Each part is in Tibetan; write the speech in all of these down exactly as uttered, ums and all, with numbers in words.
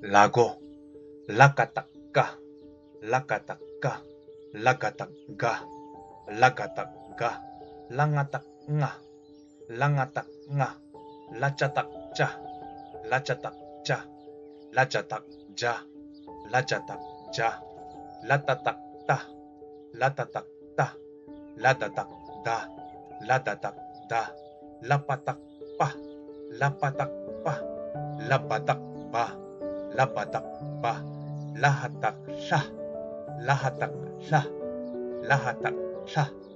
ལ་མགོ། ལ་ཀ་བཏགས་ཀ། ལ་ཀ་བཏགས་ཀ། ལ་ག་བཏགས་ག། ལ་ག་བཏགས་ག། ལ་ང་བཏགས་ང་། ལ་ང་བཏགས་ང་། ལ་ཅ་བཏགས་ལྕ། ལ་ཅ་བཏགས་ལྕ། ལ་ཇ་བཏགས་ལྗ། ལ་ཇ་བཏགས་ལྗ། ལ་ཏ་བཏགས་ལྟ། ལ་ཏ་བཏགས་ལྟ། ལ་ད་བཏགས་ལྡ། ལ་ད་བཏགས་ལྡ། ལ་པ་བཏགས་པ། ལ་པ་བཏགས་པ། ལ་བ་བཏགས་བ། ལ་བ་བཏགས་བ། ལ་ཧ་བཏགས་ལྷ། ལ་ཧ་བཏགས་ལྷ། ལ་ཧ་བཏགས་ལྷ།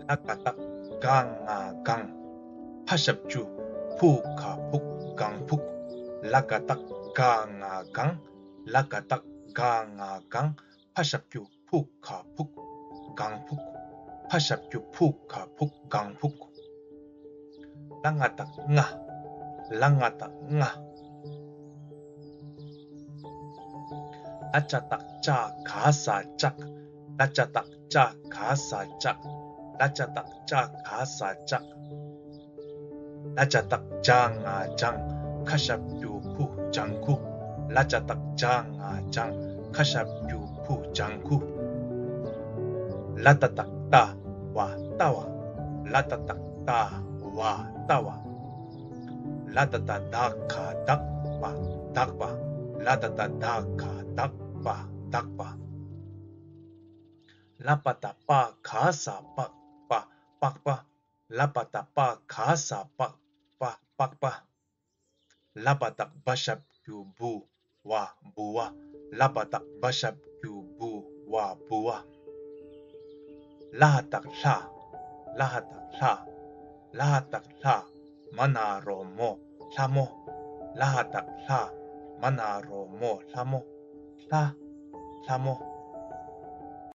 ལ་ག་བཏགས་ལྒ་ང་ལྒང་། ཕ་ཞབས་ཀྱུ་ཕུ་ག་ཕུག་ལྒང་ཕུག། ལ་ག་བཏགས་ལྒ་ང་ལྒང་། ལ་ག་བཏགས་ལྒ་ང་ལྒང་། ཕ་ཞབས་ཀྱུ་ཕུ་ག་ཕུག་ལྒང་ཕུག། ཕ་ཞབས་ཀྱུ་ཕུ་ག་ཕུག་ལྒང་ཕུག། ལ་ང་བཏགས་ལྔ། ལ་ང་བཏགས་ལྔ། ལ་ཅ་བཏགས་ལྕ་ག་ས་ལྕགས། ལ་ཅ་བཏགས་ལྕ་ག་ས་ལྕགས། ལ་ཅ་བཏགས་ལྕ་ག་ས་ལྕགས། ལ་ཇ་བཏགས་ལྗ་ང་ལྗང་། ཁ་ཞབས་ཀྱུ་ཁུ་ལྗང་ཁུ། ལ་ཇ་བཏགས་ལྗ་ང་ལྗང་། ཁ་ཞབས་ཀྱུ་ཁུ་ལྗང་ཁུ། ལ་ཏ་བཏགས་ལྟ་བ་ལྟ་བ། ལ་ཏ་བཏགས་ལྟ་བ་ལྟ་བ། ལ་ཏ་བཏགས་ལྡ་ག་ལྡག་པ་ལྡག་པ། ལ་ཏ་བཏགས་ལྡ་ག་ལྡག་པ་ལྡག་པ། ལ་པ་བཏགས་པ་ག་ས་པགས་པ་པགས་པ། ལ་པ་བཏགས་པ་ག་ས་པགས་པ་པགས་པ། ལ་བ་བཏགས་བ་ཞབས་ཀྱུ་བུ་བ་བུ་བ། ལ་བ་བཏགས་བ་ཞབས་ཀྱུ་བུ་བ་བུ་བ། ལ་ཧ་བཏགས་ལྷ། ལ་ཧ་བཏགས་ལྷ། ལ་ཧ་བཏགས་ལྷ། མ་ན་རོ་མོ་ལྷ་མོ། ལ་ཧ་བཏགས་ལྷ། མ་ན་རོ་མོ་ལྷ་མོ། ལྷ། ལྷ་མོ།